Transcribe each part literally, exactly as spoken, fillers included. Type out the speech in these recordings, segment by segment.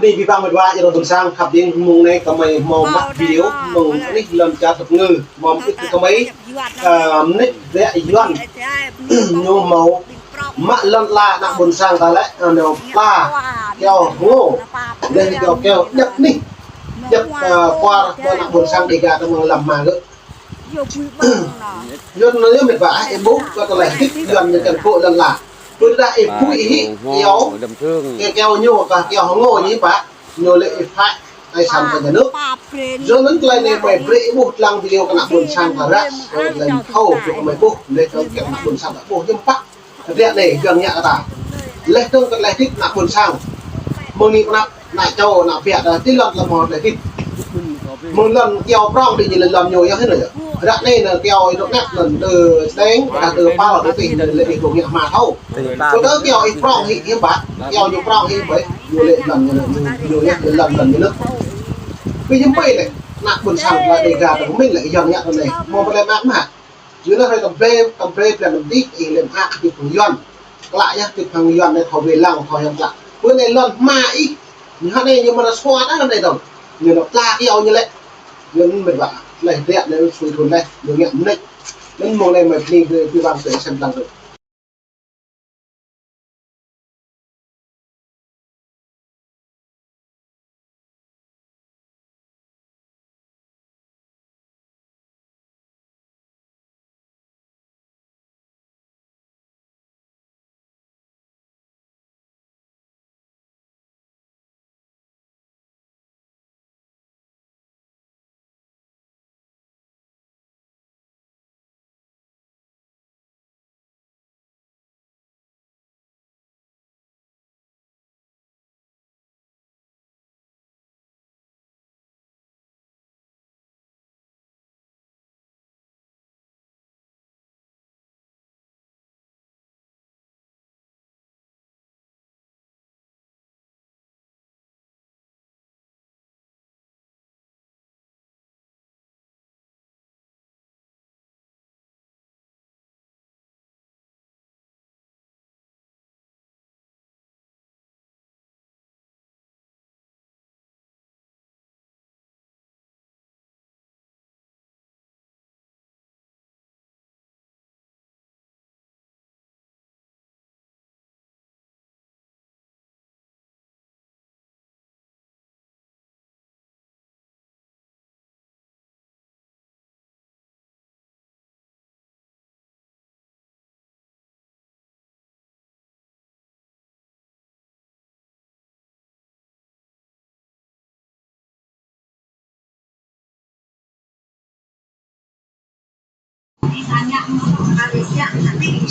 Anai ƀing met wa, ih rŏng ƀôn sang khăp ƀing mơ̆ng anai kơmơi hmâo mă video mơ̆ng anih lŏn čar tơpơngư. Hmâo mơit kơmơi, ơ, mơnit rĕ Yuan. Ñu hmâo mă lŏn la ană ƀôn sang ta lĕ, ơ, ñu pla kyâo hơngô. Lĕ kyâo, kyâo djăp anih. Djăp, ơ, kuar kơ ană ƀôn sang Dega ta mơ̆ng lăm mă gơ̆. Yuan anai met wa, ih ƀuh kơ tơlơi hơdip Yuan ñu kiăng kơ lŏn la. Pơdah ih ƀuh ih hĭ kyâo, kyâo, kyâo ñu kah kyâo hơngô ñu pă, ñu lĕ ih phă, ih săn kơ nhà nước. Yua anŭn tơlơi anai mơi brơi ih ƀuh lăng video kơ ană ƀôn sang ta ră, tơlơi thâo, kơ mơi ƀuh, lĕ kơ ană ƀôn sang ta ƀuh hiư̆m pă. Ră anai, Yuan ngă kơ ta. Lĕ tơ̆ng kơ tơlơi hơdip ană ƀôn sang. Mơ̆ng anai pơnăp, ană čô, ană ƀiă ta, tui lŏn lăm hŏ tơlơi hơdip. Mơ̆ng lŏn kyâo prŏng tui ñu lĕ lŏn ñu yơh hĭ anai yơh. Ră anai ană kyâo ih dŏ ngă lŏn tơ Sdeng, ta tơ Pal, tơ tih, anai lĕ ih dŏ ngă hmua thâo. Kơ tơ kyâo ih prŏng hĭ, hiư̆m pă. Kyâo ñu prŏng hĭ ƀơi. Ñu lĕ lŏn ñu, ñu, ñu yơh, lŏn, lŏn ñu anŭn. Ƀu hiư̆m pă lĕ, ană ƀôn sang ta Dega ta pơmĭn lĕ Yuan ngă tơ anai. Hmâo tơlơi mơak mă. Yua anŭn hrơi tơbrơi, tơbrơi blan năm dih, ih lĕ mơak hơdip hăng Yuan. Klă yơh hơdip hăng Yuan anai thâo wai lăng, thâo hiam klă. Bơ anai lŏn hmua ih, ñu hơnai ñu mơ̆n sua ta hơnai dong. Ñu anŭn pla kyâo ñu lĕ. Yua anŭn met wa, tơlơi hơdip anai sui thun lĕ, ñu ngă mơnit. Anŭn mơ̆ng anai mơi bơni kơ ƀing ƀing ta sem lăng tơ.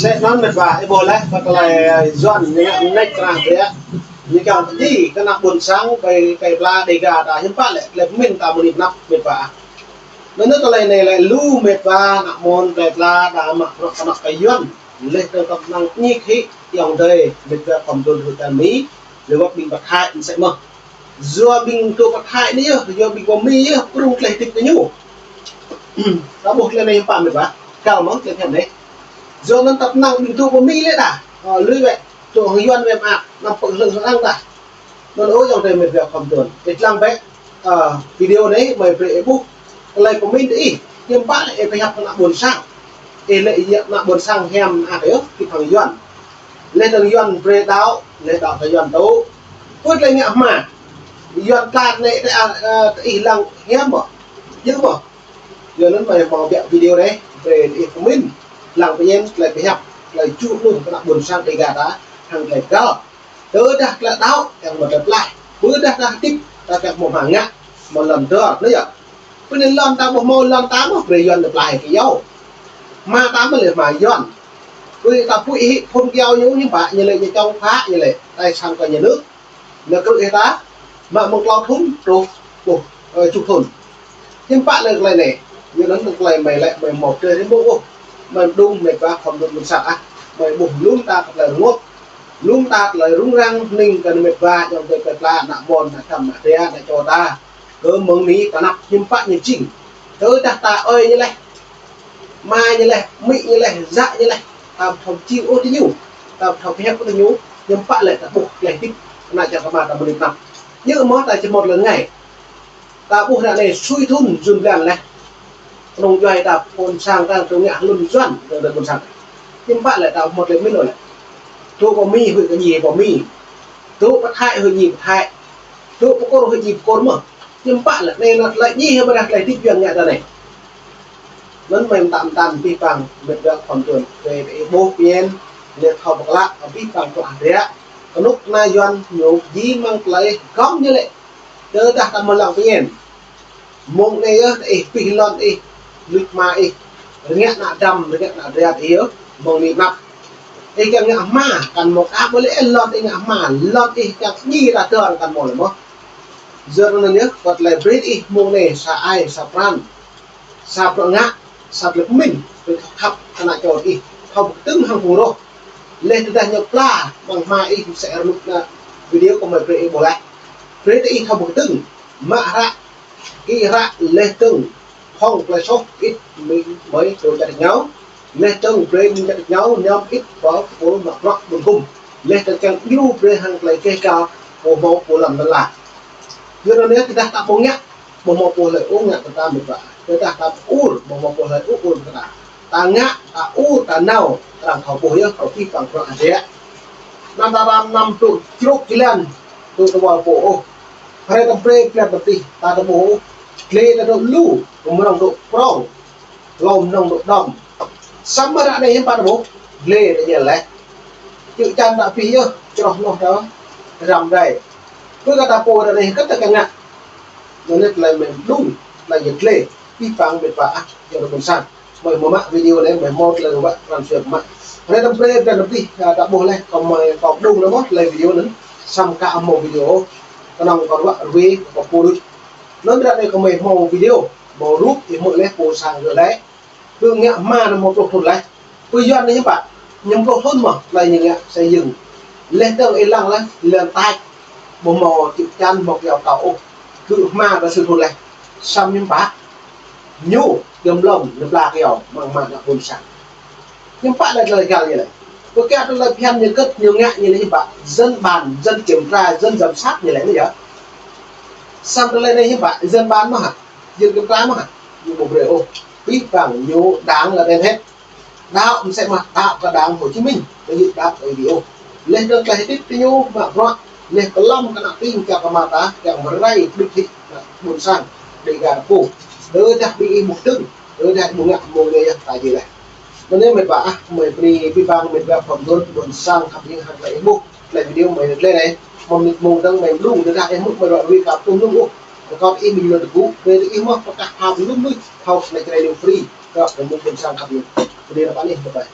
Sĕ anŭn met wa, ih ƀuh lĕ, kơ tơlơi Yuan ñu ngă mơnit krah biă. Ñu kiăng pơjing kơ ană ƀôn sang ƀơi, ƀơi pla Dega ta hiư̆m pă lĕ, tơlơi pơmĭn ta mơ̆ng anai pơnăp met wa. Anŭn tơlơi anai lĕ lu met wa, ană mơ̆n ƀơi pla ta mă bruă kơnăl kơ Yuan. Lĕ tơ̆ng tơ̆ng năng ñik hĭ, ayŏng adơi, met wa khŏm dŏ hơdip ta Mi, lĕ wơ̆t ƀing pơthai mơsĕ mơ̆n. Yua ƀing dŏ pơthai anai yơh, yua ƀing pơ Mi yơh, prŏng tơlơi hơdip kơ ñu. Ta ƀuh tơlơi anai hiư̆m pă met wa, kal mơ̆n tơlơi hiam anai. Yua anŭn tơpă năng ƀing dŏ pơ Mi lĕ đa. Ơ, lui wĕ, dŏ hăng Yuan wĕ mơak, năm pơ̆k hlơ̆ng hlơ̆ng đa. Anŭn ơ ayŏng adơi met wa khŏm dŏ. Ih lăng bĕ, ơ, video anai mơi brơi ih ƀuh. Tơlơi pơmĭn tơ ih, hiư̆m pă lĕ ih pơhiăp kơ ană ƀôn sang. Ih lĕ ih ană ƀôn sang hiam mơak yơh, hơdip hăng Yuan. Lĕ tơ̆ng Yuan brơi đaŏ, lĕ đaŏ kơ Yuan tŭ. Pơ tơlơi ngă hmua. Yuan tlat anai tơ, ơ, tơ ih lăng hiam mơ̆. Djơ̆ mơ̆. Yua anŭn mơi hmâo biă video anai, brơi ih pơmĭn. Lăng pơñen, tơlơi pơhiăp, tơlơi čuh mơ̆ng kơ ană ƀôn sang Dega ta, hăng tơlơi găl. Tơdah tơlơi đaŏ, kiăng mơ̆ tơlơi pơklaih. Pơdah ta hơdip, ta kiăng hmâo hmua ngă, hmâo lŏn dơr, anai yơh. Pơ anai lŏn ta ƀu hmâo lŏn ta mơ̆, brơi Yuan tơlơi pơklaih kơ yua. Hmua ta mơ̆ lĕ hmua Yuan. Pơ ta pui hĭ phun kyâo ñu hiư̆m pă, ñu lĕ ñu čŏng phă, ñu lĕ, tài sản của nhà nước. Ñu krư̆ ih ta, mă mơ̆ng klâo thŭn, truh, ƀuh, ơ, čuh thŭn. Hiư̆m pă lĕ tơlơi anai, yua anŭn tơlơi mơi lĕ mơi hmâo tơlơi rĭm ƀuh ôh. Mơi mơđung met wa khŏm dŏ ƀôn sang ah. Mơi ƀuh lŏm ta kơ tơlơi rơngot. Lŏm ta tơlơi rŭng răng, hning kơ met wa, ayŏng adơi ƀơi pla, ană mơ̆n, ană čăm, ană tria, ană čô ta. Kơ mơ̆ng anai pơnăp hiư̆m pă ñu jing. Tơdah ta ơi ñu laih, ama ñu laih, amĭ ñu laih, yă ñu laih, ta ƀu thâo jing ôh tơ ñu, ta ƀu thâo pơhiăp ôh tơ ñu, hiư̆m pă lĕ ta ƀuh tơlơi hơdip ană čar kơ ama ta mơ̆ng anai pơnăp. Yua mơ̆ ta či mŭt lŏn ngai. Ta ƀuh ră anai sui thŭn jun blan laih. Kơnung djuai ta ƀôn sang ta tơngă lŏn juăn dơ̆ng ƀôn sang. Hiư̆m pă lĕ ta mŭt lĕ mĭn ôh lĕ. Tŭ pơ Mi huĭ kơ djai pơ Mi. Tŭ pơ Thái huĭ djai pơ Thái. Tŭ pơ Kur huĭ djai pơ Kur mơ̆n. Hiư̆m pă lĕ anai nă tơlơi djai hơmâo ră tơlơi hơdip yuan ngă ta anai. Anŭn mơ̆ tam tam pih pang mĕt wa khŏm tuan. Kơ ƀuh pien, lĕ thâo pơklă, pih pang klă hơdră. Kơnuk kơna yuan ñu djai mơ̆ng tơlơi gơ̆ng ñu lĕ. Tơdah ta mơ̆ lăng pien. Mông anai yơh, ih pih lŏn ih, luč hma ih, rơngiă ană dăm, rơngiă ană driat ih yơh, mông anai năp. Ih kiăng ngă hma, kăn mơ̆ kă mơ̆ lĕ lŏn ih ngă hma, lŏn ih kiăng djai ta dơ̆ng kăn mơ̆ lĕ mơ̆. Yua anŭn yơh, kơ tơlơi brơi ih mông anai sa ai, sa pran, sa bruă ngă, sa tơlơi pơmĭn, brơi thâo khăp, ană čô ih, thâo pơkơtưng hăng phung roh. Leh tơdah ñu pla, mơ̆ng hma ih, mơsĕ rơnŭk ană video kơ mơi brơi ih ƀuh leh. Brơi ih thâo pơkơtưng, mă hră, kĭ hră leh dơ̆ng, phŏng tơlơi soh ih mơi, mơi tơl čăt ñu, leh dơ̆ng brơi mơi čăt ñu, ñăm ih pơ pôl mă bruă ƀun hum, leh dơ̆ng kiăng djru brơi hăng tơlơi keh kal, pô hmâo pô lăm lăn la. Yua anŭn yơh tơdah ta ƀu ngă, ƀu hmâo pô hlơi ôh ngă kơ ta mĕt wa. Tơdah ta ur, ƀu hmâo pô hlơi ôh ur kơ ta. Ta ngă, ta ur, ta nao, arăng thâo ƀuh yơh, thâo pih pang bruă hơdră. Anăm ta ram anăm tŭ čruk jơlan, tŭ tơwal pô ôh. Hrơi ta brơi blan ta pih, ta tơƀuh ôh. Glai ta dŏ lu, kơmrŏng dŏ prŏng, lŏm nŏng dŏ đom. Samơ̆ ră anai hiư̆m pă ta ƀuh, glai ta djai leh. Čư̆ čan ta pih yơh, čroh noh ta, răm rai. Pơ kơ ta pô ră anai kơ ta kiăng ngă. Anŭn lĕ tơlơi mơ̆ng đung, tơlơi yơh glai, pih pang mĕt wa ah, yơh ƀôn sang. Mơi mơ̆ mă video anai, mơi hmâo tơlơi wă transfer mă. Hrơi ta brơi blan ta pih, ta ƀuh leh, kơ mơi kơ đung anŭn mơ̆, tơlơi video anŭn, samơ̆ kơ hmâo video, kơnơ̆ng kơ wă rui, kơ pô rui. Anŭn ră anai kơ mơi hmâo video, hmâo rup, ih hmư̆ leh pô sang gơ̆ leh. Pơ ngă hma anŭn hmâo pluh thŭn leh. Pơ yuan anai hiư̆m pă, ñăm pluh thŭn mơ̆, tơlơi ñu ngă xây dựng. Leh dơ̆ng ih lăng leh, lăng tač. Ƀu hmâo čư̆ čan, hmâo kiao kâo ôh. Kơ hma ta sui thŭn leh. Samơ̆ hiư̆m pă. Ñu, gơ̆m lŏm, ñu pla kiao, mơ̆ng hma ană ƀôn sang. Hiư̆m pă lĕ tơlơi găl ñu lĕ. Pơkă tơlơi phiăn ñu gĕt, ñu ngă ñu lĕ hiư̆m pă. Dân bàn, dân kiểm tra, dân giám sát ñu lĕ anai yơh. Samơ̆ tơlơi anai hiư̆m pă, dân bàn mơ̆ hă. Dân kiểm tra mơ̆ hă. Ñu ƀu brơi ôh. Pih pang ñu đảng là trên hết. Đăo mơsĕ mă đăo kơ đảng Hồ Chí Minh, ƀu djơ̆ đăo kơ ih ôh. Leh dơ̆ng tơlơi hơdip tơ ñu mă bruă, leh kơ lăm kơ ană tring kiăng kơ mă ta, kiăng mơrai pơđut hĭ ană ƀôn sang, Dêga ta pô. Tơdah ƀing ih mŭk dơ̆ng, tơdah ih ƀu ngă mông anai yơh ta djai leh. Anŭn yơh mĕt wa ah, mơi bơni pih pang mĕt wa khŏm tuan ƀôn sang khăp hing hăng tơlơi ih ƀuh, tơlơi video mơi ră anai. Mơ̆ng mơ̆ng dơ̆ng mơi đung, tơdah ih mŭk mơi ră rui kơ tŭm lŭm ôh. Rơkâo ih mơi ñu lŏn tơgŭ, brơi ih mơ̆ pơkă hap lŭm lui, thâo tơlơi čơrai liu free. Kơ mơ̆ng ƀôn sang khăp hing. Bơni ră anai, bye bye.